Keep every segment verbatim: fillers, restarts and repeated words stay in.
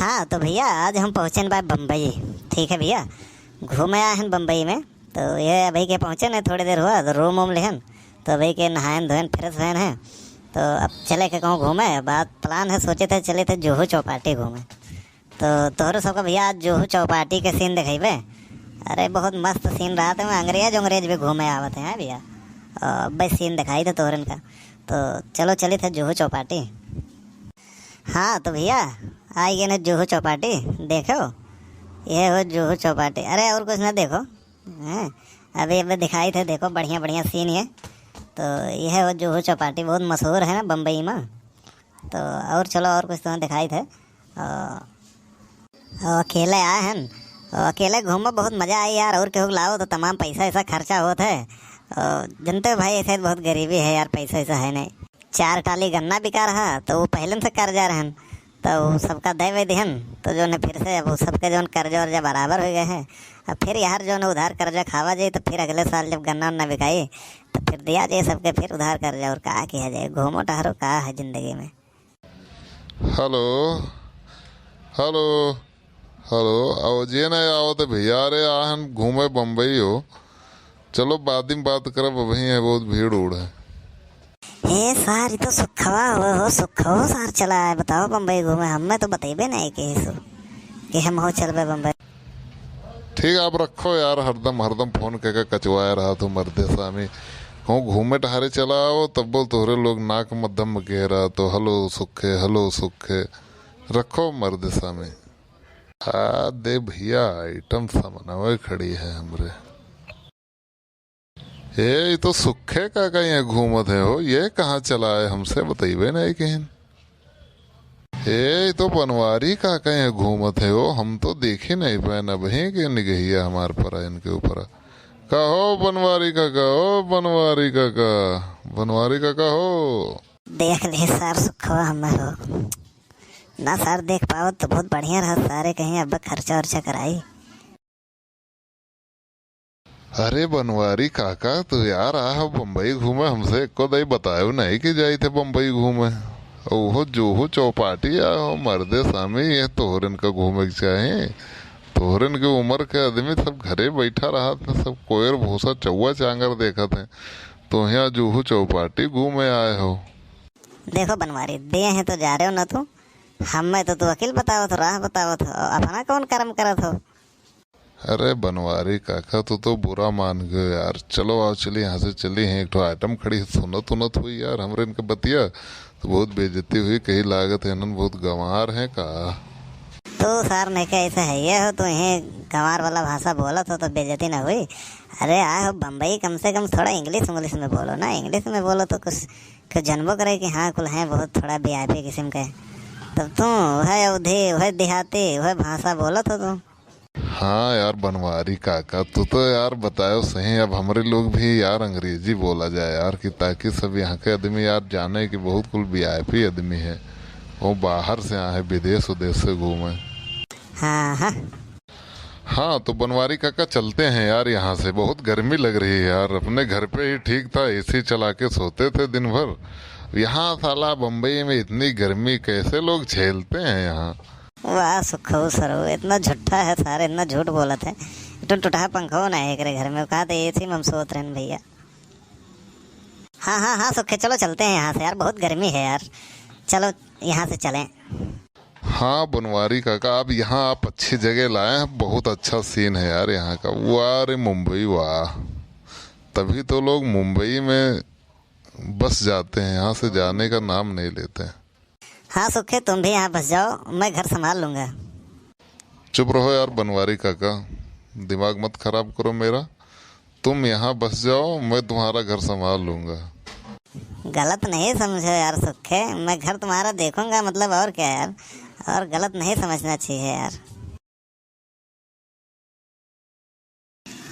हाँ, तो भइया, आज हम पहुँचेन बा बम्बई। ठीक है भइया, घूमे आए हैं बम्बई में। तो ये अभी के पहुँचेन, थोड़ी देर हुआ, तो रूम वूम लेहन, तो अभी के नहाएन धोएन, फ्रेश होएन हैं। तो अब चले के कहूँ घूमे, बात प्लान है, सोचे थे चले थे जुहू चौपाटी घूमे। तो तोहरो सबका भइया आज जुहू चौपाटी के सीन देखइबे। अरे, बहुत मस्त सीन रहत है, अंग्रेज अंग्रेज भी घूमे आवत हैं भइया। अ, अब्बे सीन देखाई थे तोहरन का। तो चलो चली थे जुहू चौपाटी। हाँ तो भइया, आई गए ना जुहू चौपाटी। देखो, ये हो जुहू चौपाटी। अरे, और कुछ ना देखो, हैं? अभी अभी दिखाई थे, देखो, बढ़िया बढ़िया सीन ये। तो यह हो जुहू चौपाटी, बहुत मशहूर है ना बम्बई में। तो और चलो, और कुछ तो दिखाई थे। अ, अ, अकेले आए हैं, अ, अकेले घूमो, बहुत मजा आई यार। और केहू लाओ तो तमाम पैसा ऐसा खर्चा होत है। अ, जनते हो भाई, ऐसे बहुत गरीबी है यार, पैसा ऐसा है नहीं। चार टाली गन्ना बिका रहा, तो वो पहले से कर्जा रहन, तो वो सबका दे वे दिहन। तो जो है फिर से अब वो सबके जो कर्जा वर्जा बराबर हो गए हैं। अब फिर यार जो है उधार कर्जा खावा जाए, तो फिर अगले साल जब गन्ना उन्ना बिकाई, तो फिर दिया जाए सबके फिर उधार कर्जा, और का किया जाए, घूमो टहरो, का है जिंदगी में। हेलो, हेलो, हेलो, आवाजे ना आवत है भइया। अरे, आहन घूमे बम्बई हो, चलो बाद में बात करब, अभी है बहुत भीड़ उड़ है। ए सार, ई तो सुखवा हो, हो सुखो सार चला है, बताओ बम्बई घूमे, हमें तो बतइबे नहीं कि सो कि हम हो चलबे बम्बई। ठीक, आप रखो यार, हरदम, हरदम फोन कइके कचवाए रहत हो मर्दे सामी। कहूँ घूमे टहरे चला आओ, तब बोल तोहरे लोग नाक मध्यम के रहत हो, "हेलो सुखे, हेलो सुखे।" रखो मर्दे सामी। आ दे भइया, आइटम समनवे खड़ी है हमरे। ए, ई तो सुखे काका यहाँ घूमत है हो, ये कहाँ चला है, हमसे बतइबे नहीं कहिन। ए, ई तो बनवारी काका यहाँ घूमत है हो, हम तो देखी नहीं पाए ना बही के निगहिया हमार पर इनके ऊपर। कहो बनवारी काका, ओ बनवारी काका, बनवारी काका हो। देख ले सार सुखवा हमें हो। ना सार देख पावत तो बहुत बढ़िया रहत सारे, कहीं अब खर्चा उर्चा कराई। अरे बनवारी काका, तू यार आ हो बम्बई घूमे, हमसे एको दाई बतायो नहीं कि जाई थे बम्बई घूमे। ओहो जुहू चौपाटी आ हो मर्दे सामी, ये तोहरन का घूमे के चाही। तोहरन के उम्र के आदमी सब घरे बैठा रहत हैं, सब कोयर भूसा चौवा चांगर देखत हैं। तो यहाँ जुहू चौपाटी घूमे आए हो। देखो बनवारी, दे हैं तो जा रहे हो ना तू, हमें तो तू अकिल बतावत हो, राह बतावत हो, अपना कौन कर्म करत हो? अरे बनवारी काका, तू तो बुरा मान गयो यार। चलो आओ, चली यहाँ से चली हैं, एक ठो आइटम खड़ी है, सुनत उनत हुई यार हमरे इनके बतिया, तो बहुत बेइज्जती हुई, कहीं लागत है इन्हन बहुत गंवार हैं का। तो सार नहीं का ऐसा है ये हो, तो यहीं गंवार वाला भाषा बोलत हो तो बेइज्जती ना हुई। अरे आए हो बम्बई, कम से कम थोड़ा इंग्लिश उंग्लिश में बोलो ना, इंग्लिश में बोलो तो कुछ, कुछ जनबो करे कि हाँ कुल हैं बहुत थोड़ा वीआईपी किस्म के। तब तू वह अवधी, वह देहाती, वह भाषा बोलत हो तू। हाँ यार बनवारी काका, तू तो यार बतायो सही, अब हमरे लोग भी यार अंग्रेजी बोला जाए यार, कि ताकि सब यहाँ के आदमी यार जाने कि बहुत कुल वीआईपी आदमी है, वो बाहर से आए हैं, विदेश उदेश से घूमे। हाँ, हाँ। हाँ, तो बनवारी काका चलते हैं यार यहाँ से, बहुत गर्मी लग रही है यार, अपने घर पे ही ठीक था, एसी चला के सोते थे दिन भर। यहाँ साला बम्बई में इतनी गर्मी कैसे लोग झेलते हैं यहाँ? वाह सुखऊ सरऊ, इतना झूठा है सारे, इतना झूठ बोलत है। टुटपुटहा पंखो ना है एकरे घर में, कहा तो एसी में हम सोत रहन भइया। हाँ, हाँ, हाँ सुखे, चलो चलते हैं यहाँ से यार, बहुत गर्मी है यार, चलो यहाँ से चलें। हाँ बनवारी काका, अब यहाँ आप अच्छी जगह लाए हैं, बहुत अच्छा सीन है यार यहाँ का। वाह रे मुंबई वाह, तभी तो लोग मुंबई में बस जाते हैं, यहाँ से जाने का नाम नहीं लेते हैं। हाँ सुखे, तुम भी यहाँ बस जाओ, मैं घर संभाल लूँगा। चुप रहो यार बनवारी काका, दिमाग मत खराब करो मेरा। तुम यहाँ बस जाओ, मैं तुम्हारा घर संभाल लूँगा। गलत नहीं समझो यार सुखे, मैं घर तुम्हारा देखूँगा, मतलब और क्या यार, और गलत नहीं समझना चाहिए यार।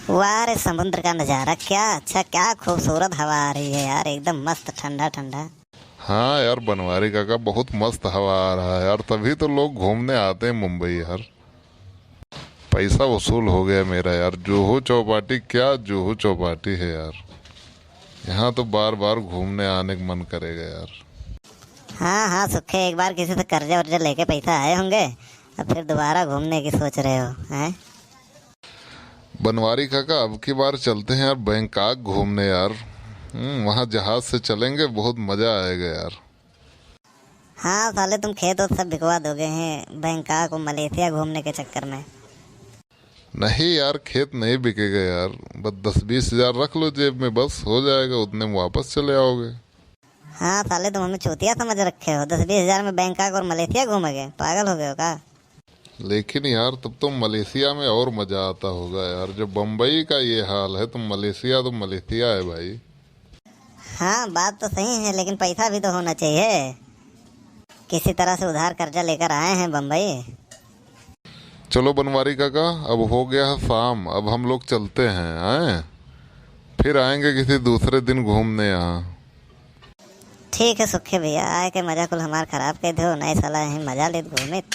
वाह रे समुद्र का नज़ारा, क्या अच्छा, क्या खूबसूरत हवा आ रही है यार, एकदम मस्त ठंडा ठंडा। हाँ यार बनवारी काका, बहुत मस्त हवा आ रहा है यार, तभी तो लोग घूमने आते हैं मुंबई यार। पैसा वसूल हो गया मेरा यार। जुहू चौपाटी, क्या जुहू चौपाटी है यार, यहाँ तो बार बार घूमने आने का मन करेगा यार। हाँ, हाँ सुखे, एक बार किसी से कर्जा वर्जा लेके पैसा आए होंगे, अब फिर दोबारा घूमने की सोच रहे हो, हैं? बनवारी काका, अब की बार चलते हैं यार बैंकॉक घूमने यार। हम्म, वहाँ जहाज से चलेंगे, बहुत मजा आएगा यार। हाँ साले, तुम खेत वेत सब बिकवा दोगे हैं बैंकॉक और मलेशिया घूमने के चक्कर में। नहीं यार, खेत नहीं बिकेगा यार, बस दस बीस हजार रख लो जेब में, बस हो जाएगा, उतने में वापस चले आओगे। हाँ साले, तुम हमें चूतिया समझ रखे हो, दस बीस हजार में बैंकॉक और मलेशिया घूमेंगे, पागल हो गए हो का? लेकिन यार, तब तो मलेशिया में और मजा आता होगा यार, जब बम्बई का ये हाल है तो मलेशिया तो मलेशिया है भाई। हाँ, बात तो सही है, लेकिन पैसा भी तो होना चाहिए। किसी तरह से उधार कर्जा लेकर आए हैं बम्बई। चलो बनवारी काका, अब हो गया है शाम, अब हम लोग चलते हैं, हैं? फिर आएंगे किसी दूसरे दिन घूमने यहाँ। ठीक है सुखी भैया, आए के मजा कुल हमार खराब कर दो, नहीं साला यहीं मजा लेत घूमित।